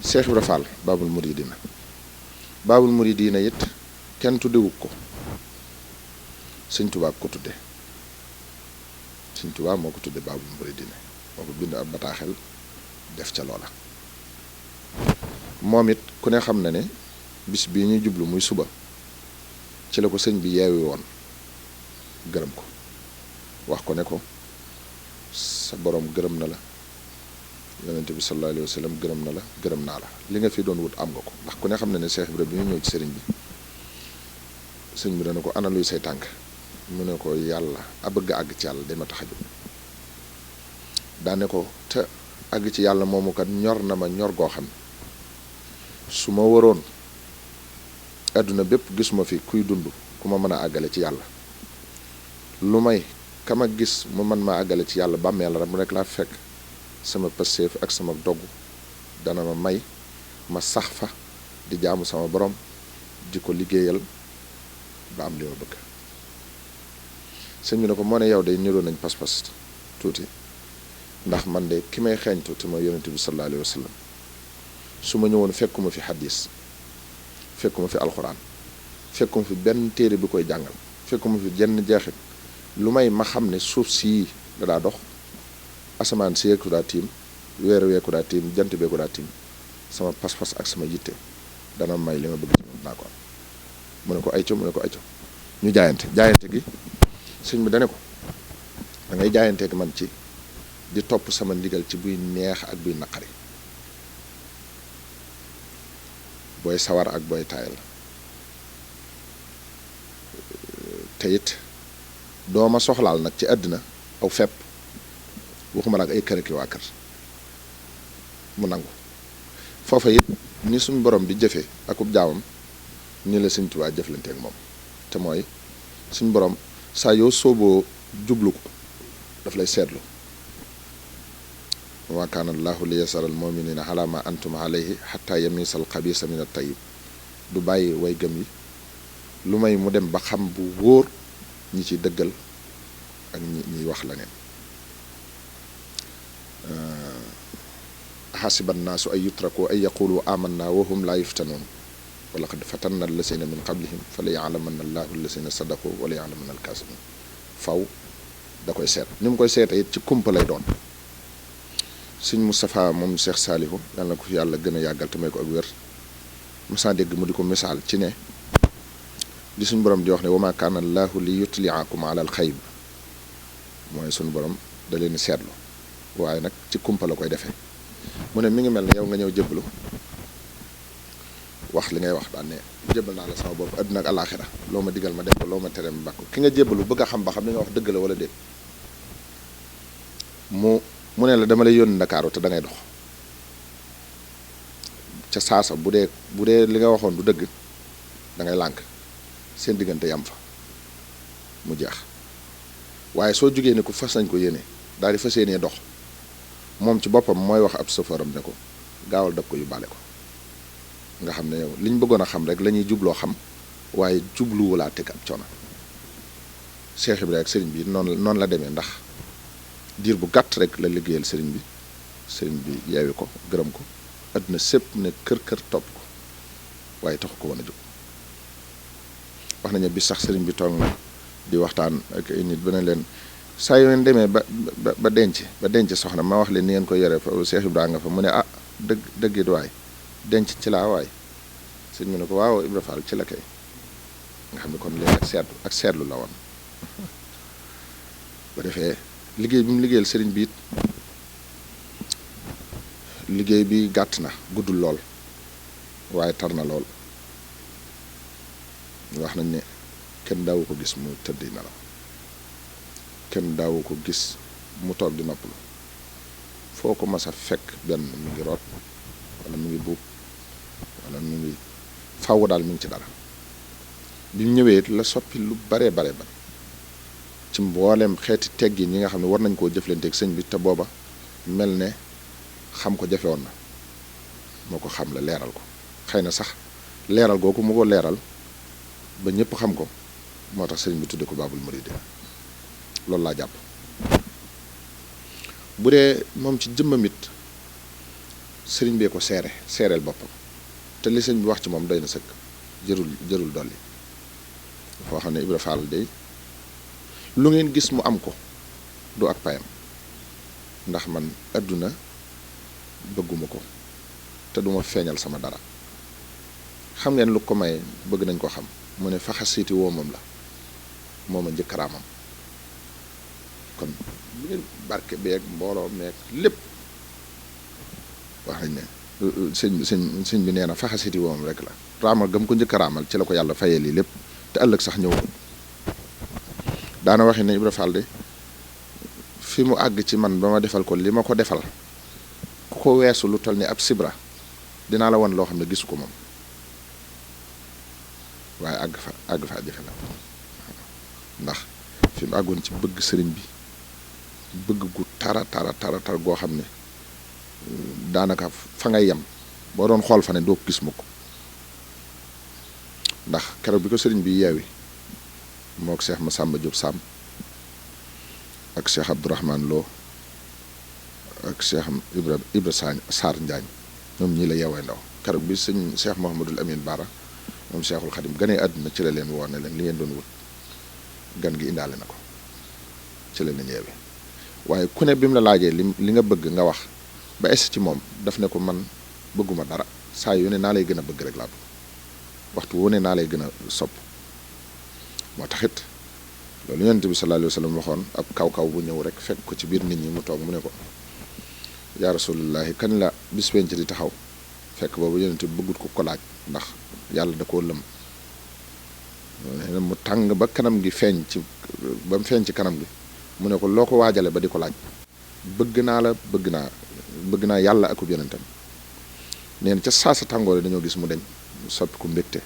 Cheikh Ibra Fall Babul Muridina Babul Muridina it kenn tuddewu ko Sëñ Tuubaa ko tudde Sëñ Tuubaa moo ko tudde Babul Muridina moo ko bind ab bataaxel def ca loola moom it ku ne xam na ne bis bii ñuy jublu muy suba ci la ko sëñ bi yeewi woon gërëm ko wax ko ne ko sa borom gërëm na la yonent bi sallallahu alayhi wa sallam gërëm na la gërëm naa la li nga fi doon wut am nga ko ndax ku ne xam na ne Cheikh Ibra bi ñu ñëw ci sëriñ bi dana ko ana luy say tànk mu ne ko yàlla a bëgg a àgg ci yàlla dama tax a jóg daane ko te àgg ci yàlla moomu kat ñor na ma ñor goo xam su ma waroon àdduna bépp gisuma fi kuy dund ku ma mën a àggale ci yàlla lu may kama gis mu mën maa àggale ci yàlla bàmmeel rek mu nekk laa fekk sama passeef ak sama dogg dana ma may ma sax fa di jaamu sama borom di ko liggéeyal ba am li ma bëgg sëñ bi ne ko moo ne yow day niroo nañ pas-pas tuuti ndax man de ki may xeeñtu te ma yonent bi sallallahu alayhi wa sallam su ma ñëwoon fekkuma fi xadis fekkuma fi alxuraan fekkuma fi benn téere bi koy jàngal fekkuma fi jenn jeexit lu may ma xam ne suuf sii da daa dox asamaan si yeeku daa tiim weer weeku daa tiim jant beeku daa tiim sama pas-pas ak sama yitte dana may li ma bëgg ci moom naa ko am mu ne ko ayco ñu jaayante gi sëñ bi dane ko da ngay jaayanteeg man ci di topp sama ndigal ci buy neex ak buy naqari booy sawar ak booy taayal te it doo ma soxlaal nag ci àddina aw fepp waxuma la ak ay kër ki waa kër mu nangu foofa it ni suñ borom di jëfe akub jaamam ni la Sëñ Tuubaa jëflanteek moom te mooy suñ borom saa yoo sooboo jublu ko daf lay seetlu wa kaana allaahu li yasaral muminina ala ma antum alayhi xataa yamisal xabisa min at-tayyib du bàyyi way gëm yi lu may mu dem ba xam bu wóor ñi ci dëggal ak ñiy wax la neen xasiba annaasu ay yutraku ay yaqulu amanna wa hum laa yuftanoon wa laqad fatanna allasina min qablihim fa la yaalamanna allahu allasina sadaqu wa la yaalamanna alkaasibin faw da koy seet ni mu koy seete it ci kumpa lay doon sëñ Moustapha moom Cheikh Saalihu yàlla na ko fi yàlla gën a yàggal te may ko ak wér masaa dégg mu di ko misaal ci ne di suñ borom di wax ne wa ma kaana allahu li yutliakum ala al xayb mooy suñu borom da leen seetlu waaye nag ci kumpa la koy defee mu ne mi ngi mel ne yow nga ñëw jébbalu wax li ngay wax daan ne jébbal naa la sama bopp adduna ak alaaxira loo ma digal ma def ko loo ma tere ma bàkku ki nga jébbalu bëgg a xam ba xam li nga wax dëgg la wala déet mu ne la dama lay yónni Ndakaaru te da ngay dox ca saasa bu dee li nga waxoon du dëgg da ngay lànk seen diggante yam fa mu jeex waaye soo jógee ne ko fas nañ ko yéene daal di fas yéenee dox moom ci boppam mooy wax ab safaram ne ko gaawal dab ko yóbbaale ko nga xam ne yow liñ bëggoon a xam rek la ñuy jubloo xam waaye jubluwulaa teg ab coono Cheikh Ibrahima ak sëriñ bi noonu la demee ndax diir bu gàtt rek la liggéeyal sëriñ bi yeewi ko gërëm ko àdduna sépp ne kër topp ko waaye taxu ko woon a jóg wax nañu bi sax sëriñ bi toog na di waxtaan ak ay nit beneen leen saa yu ngeen demee ba denc soxna ma wax leen ni ngeen ko yore fa Cheikh Ibrahima nga fa mu ne dëggit waay denc ci laa waay sëriñ bi ne ko waaw Ibra Fall ci la kay nga xam ne kon leen ak seetlu la woon ba defee liggéey bi mu liggéeyal sëriñ bi it liggéey bi gàtt na guddul lool waaye tar na lool wax nañ ne kenn daawu ko gis mu tëdd nelaw kenn daawu ko gis mu toog di noppalu foo ko mas a fekk benn mi ngi root wala mi ngi buub wala mi ngi fàww daal mi ngi ci dara bi mu ñëwee la soppi lu bare ci mboolem xeeti teggin yi nga xam ne war nañ koo jëflanteeg sëñ bi te booba mel ne xam ko jafe woon na moo ko xam la leeral ko xëy na sax leeral googu mu ko leeral ba ñëpp xam ko moo tax sëriñ bi tudde ko Babul Muridina loolu laa jàpp bu dee moom ci jëmmam it sëriñ bee ko seereel boppam te li sëñ bi wax ci moom doy na sëkk jërul dolli foo xam ne Ibra Fall day lu ngeen gis mu am ko du ak payam ndax man àdduna bëgguma ko te duma feeñal sama dara xam ngeen lu ko may bëgg nañ ko xam mu ne faxasiiti woomam la mooma njëkkaraamam kon bu ngeen barke beeg mbooloo meeg lépp wax nañ ne sëñ bi nee na faxasiti woom rek la raamal gam ko njëkk a raamal ci la ko yàlla fayee lii lépp te ëllëg sax ñëwul daana waxi ne Ibra Fall de fi mu àgg ci man ba ma defal ko li ma ko defal ku ko weesu lu toll ni ab sibra dinaa la wan loo xam ne gisu ko moom waaye àgg fa jafe la ndax fi mu àggoon ci bëgg sëriñ bi bëgg gu tara goo xam ne daanaka fa ngay yem boo doon xool fa ne doo ko gis mukk ndax keroog bi ko sëriñ bi yeewi moo ko Cheikh Massamba Diop Sam ak Cheikh Abdourahmane Lo ak Cheikh Ibra Sarr Njaañ ñoom ñii la yeewee ndaw keroog bi sëñ Cheikh Mouhamadul Amin Bara moom Cheikhul Khadim ganee àdduna ci la leen woo ne leen li ngeen doon wut gan gi indaale na ko ci la leen yeewee waaye ku ne bi mu la laajee li nga bëgg nga wax ba es ci moom daf ne ko man bëgguma dara saa yu ne naa lay gën a bëgg rek laa bëgg waxtu wu ne naa lay gën a sopp moo taxit loolu yonent bi sallallahu alayhi wa sallam waxoon ab kaw bu ñëw rek fekk ko ci biir nit ñi mu toog mu ne ko yaa rasulullahi kañ la bis penc di taxaw fekk boobu yonent bi bëggut ko laaj ndax yàlla da koo lëm mu tàng ba kanam gi feeñ ci ba mu feeñ ci kanam gi mu ne ko loo ko waajale ba di ko laaj bëgg naa yàlla akub yonentam neen ca saasa tàngoor dañoo gis mu deñ soppi ku mbégte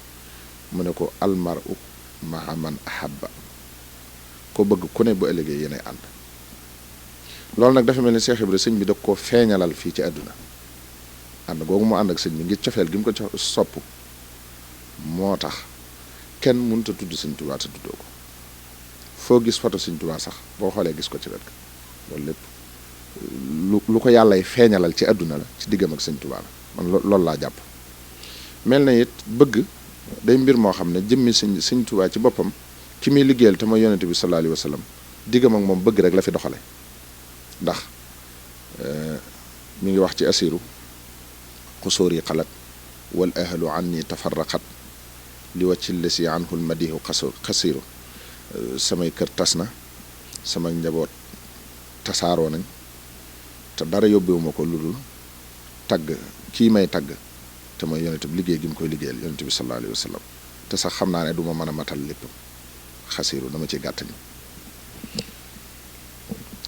mu ne ko almaru maa man ahabba ko bëgg ku ne bu ëllëgee yéenay ànd loolu nag dafa mel ni Cheikh Ibra sëñ bi da koo feeñalal fii ci àdduna ànd googu mu ànd ak sëñ bi ngir cofeel gi mu ko sopp moo tax kenn mënut a tudd sëñ Tuubaa te tuddoo ko foo gis photo sëñ Tuubaa sax boo xoolee gis ko ci wet loolu lépp lu ko yàllay feeñalal ci àdduna la ci diggam ak sëñ Tuubaa la man loolu laa jàpp mel na it bëgg day mbir moo xam ne jëmmi sëñ Tuubaa ci boppam ki muy liggéeyal te mooy yonente bi sallallahu alayhi wa sallam diggam ak moom bëgg rek la fi doxale ndax mi ngi wax ci asiru xusóor yi xalat wal ahlu anni tafarraqat li wàcci lesi anhul madihu xasiru samay kër tas na sama njaboot tasaaroo nañ te dara yóbbewuma ko lu dul tagg kii may tagg te mooy yonente bi liggéey gi mu koy liggéeyal yonente bi sallallahu alayhi wa sallam te sax xam naa ne du ma mën a matal lépp xasiru dama ci gàttañ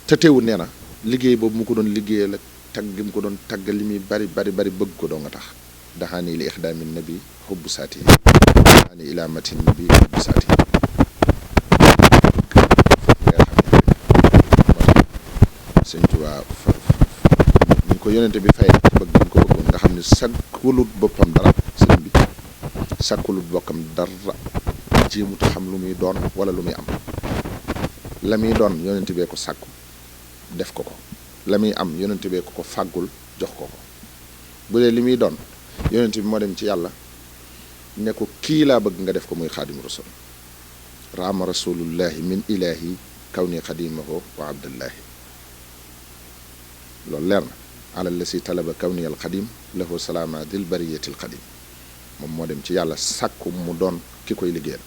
te teewul nee na liggéey boobu mu ko doon liggéeyal ak tagg gi mu ko doon tagg li muy bari bëgg ko doo nga tax daxaani li ixdaami nabi xubbu saati daxaani ilaa matin nabi xubbu saati sëñ Tuubaa ñu ko yonente bi fay ci bëgg ñu ko bëggoon nga xam ne sakkulut boppam dara sëñ bi sakkulut bokkam dara jéemut a xam lu muy doon wala lu muy am la muy doon yonente bee ko sàkku def ko la muy am yonente bee ko fàggul jox ko bu dee li muy doon yonente bi moo dem ci yàlla ne ko kii laa bëgg nga def ko muy xaadimu rasul raama rasulullahi min ilahi kaw ni xadimahu wa abdullahi loolu leer na alal la si talaba kaw ni al xadim lahu salaama dil bariyatil xadim moom moo dem ci yàlla sàkku mu doon ki koy liggéeyal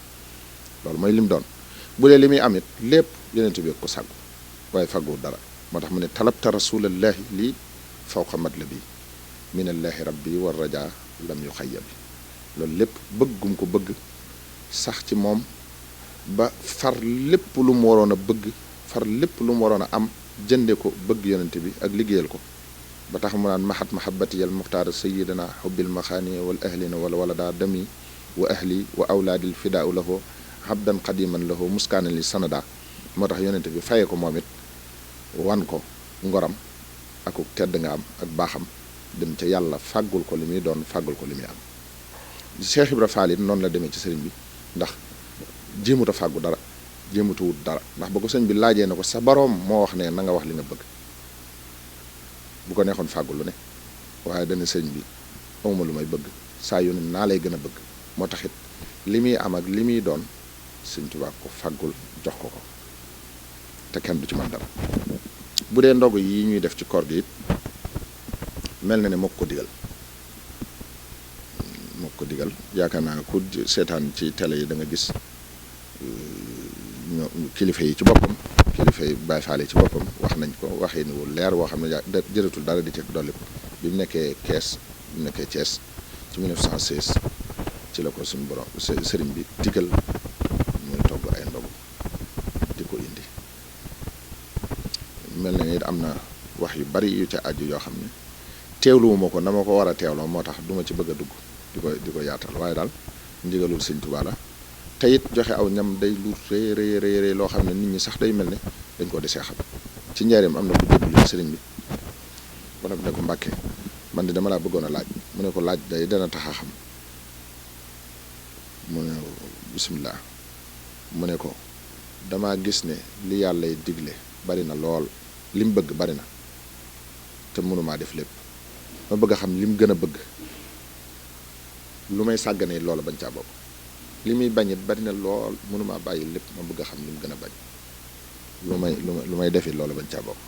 loolu mooy lim doon bu dee li muy am it lépp yonente bi ko sàkku waaye fàgguwul dara moo tax mu ne talabta rasulallahi lii fawqa matlabi minallahi rabbi war raja lam yu xayyabi loolu lépp bëggum ko bëgg sax ci moom ba far lépp lu mu waroon a bëgg far lépp lu mu waroon a am jënde ko bëgg yonente bi ak liggéeyal ko ba tax mu naan mahat mahabati yal muxtaar sayidana xubbil maxaani wal ahlina wala wala daa dami wa ahli wa awlaadil fidaa lahu habdan qadiman lahu muskaanan li sanada moo tax yonente bi faye ko moom it wan ko ngoram ak tedd nga am ak baaxam dem ca yàlla fàggul ko li muy doon fàggul ko li muy am Cheikh Ibra Fall it noonu la demee ci sëriñ bi ndax jéemut a fàggu dara jéemut a wut dara ndax ba ko sëñ bi laajee na ko sa boroom moo wax ne na nga wax li nga bëgg bu ko neexoon fàggu lu ne waaye dana sëñ bi awma lu may bëgg saa yu ne naa lay gën a bëgg moo taxit li muy am ak li muy doon sëñ Tuubaa ko faggul jox ko ko te kenn du ci man dara bu dee ndogu yi ñuy def ci koor gi it mel na ne moo ko digal yaakaar naa ku seetaan ci télé yi da nga gis kilifa yi ci boppam kilifa yi Baay Faal yi ci boppam wax nañ ko waxee ni wu leer woo xam ne jëratul dara di ci dolli ko bi mu nekkee Thiès ci 1916 ci la ko suñu borom sëriñ bi digal muy togg ay ndogu di ko indi mel na ni am na wax yu bari yu ca aju yoo xam ne teewluwuma ko na ma ko war a teewloo moo tax duma ci bëgg a dugg di ko yaatal waaye daal ndigalul sëñ Tuubaa la te it joxe aw ñam day lu rëy loo xam ne nit ñi sax day mel ne dañ ko desee xam ci njaareem am na bu déglu sëriñ bi ba ne ko Mbàkke man de dama laa bëggoon a laaj mu ne ko laaj day dana tax a xam mu ne bisimilah mu ne ko dama gis ne li yàllay digle bari na lool lim bëgg bari na te mënumaa def lépp ma bëgg a xam lim gën a bëgg lu may sàgganee loola bañ caa bokk li muy bañ it bari na lool mënumaa bàyyi lépp ma bëgg a xam lim gën a bañ lu may defi loola bañ caa bokk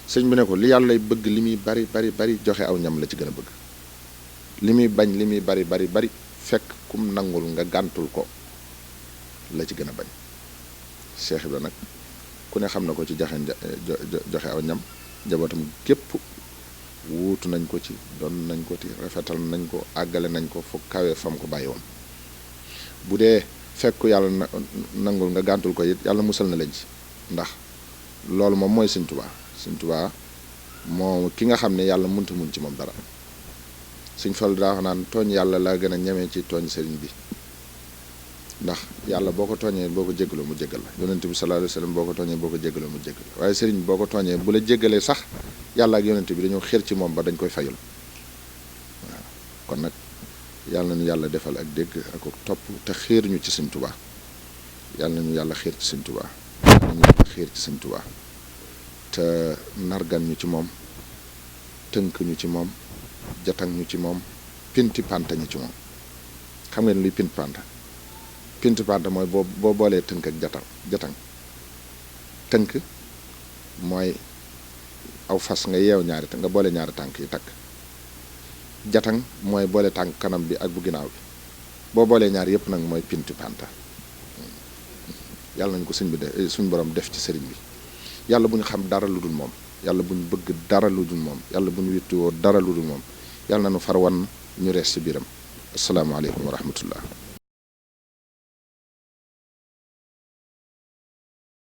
sëñ bi ne ko li yàllay bëgg li muy bari joxe aw ñam la ci gën a bëgg li muy bañ li muy bari fekk kum nangul nga gàntul ko la ci gën a bañ Cheikh Ibra nag ku ne xam na ko ci joxe aw ñam njabootam gépp wuutu nañ ko ci doon nañ ko ci rafetal nañ ko àggale nañ ko fu kawe fam ko bàyyi woon bu dee fekk yàlla nangul nga gàntul ko it yàlla musal na leen ci ndax loolu moom mooy Sëñ Tuubaa moo ki nga xam ne yàlla munta mun ci moom dara Sëñ Fallu daa wax naan tooñ yàlla laa gën a ñemee ci tooñ sëriñ bi ndax yàlla boo ko tooñee boo ko jéggaloo mu jéggal la yonent bi sallallahu alayhi wa sallam boo ko tooñee boo ko jéggaloo mu jéggal la waaye sëriñ bi boo ko tooñee bu la jéggalee sax yàlla ak yonent bi dañoo xir ci moom ba dañ koy fayul waaw kon nag yàlla nañu yàlla defal ak dégg ak topp te xiir ñu ci Sëñ Tuubaa yàlla nañu yàlla xiir ci Sëñ Tuubaa yàlla nañu yàlla xiir ci Sëñ Tuubaa te nargan ñu ci moom tënk ñu ci moom jatang ñu ci moom pinti panta ñu ci moom xam ngeen luy pinti panta mooy boo boolee tënk ak jatang tënk mooy aw fas nga yeew nga boole ñaari tànk yi takk jatang mooy boole tànk kanam bi ak bu ginnaaw bi boo boolee ñaar yëpp nag mooy pinti panta yàlla nañ ko sëñ bi de suñ borom def ci sëriñ bi yàlla bu ñu xam dara lu dul moom yàlla bu ñu bëgg dara lu dul moom yàlla bu ñu wittuwoo dara lu dul moom yàlla na nu far wan ñu rees ci biiram asalaamaaleykum wa rahmatullah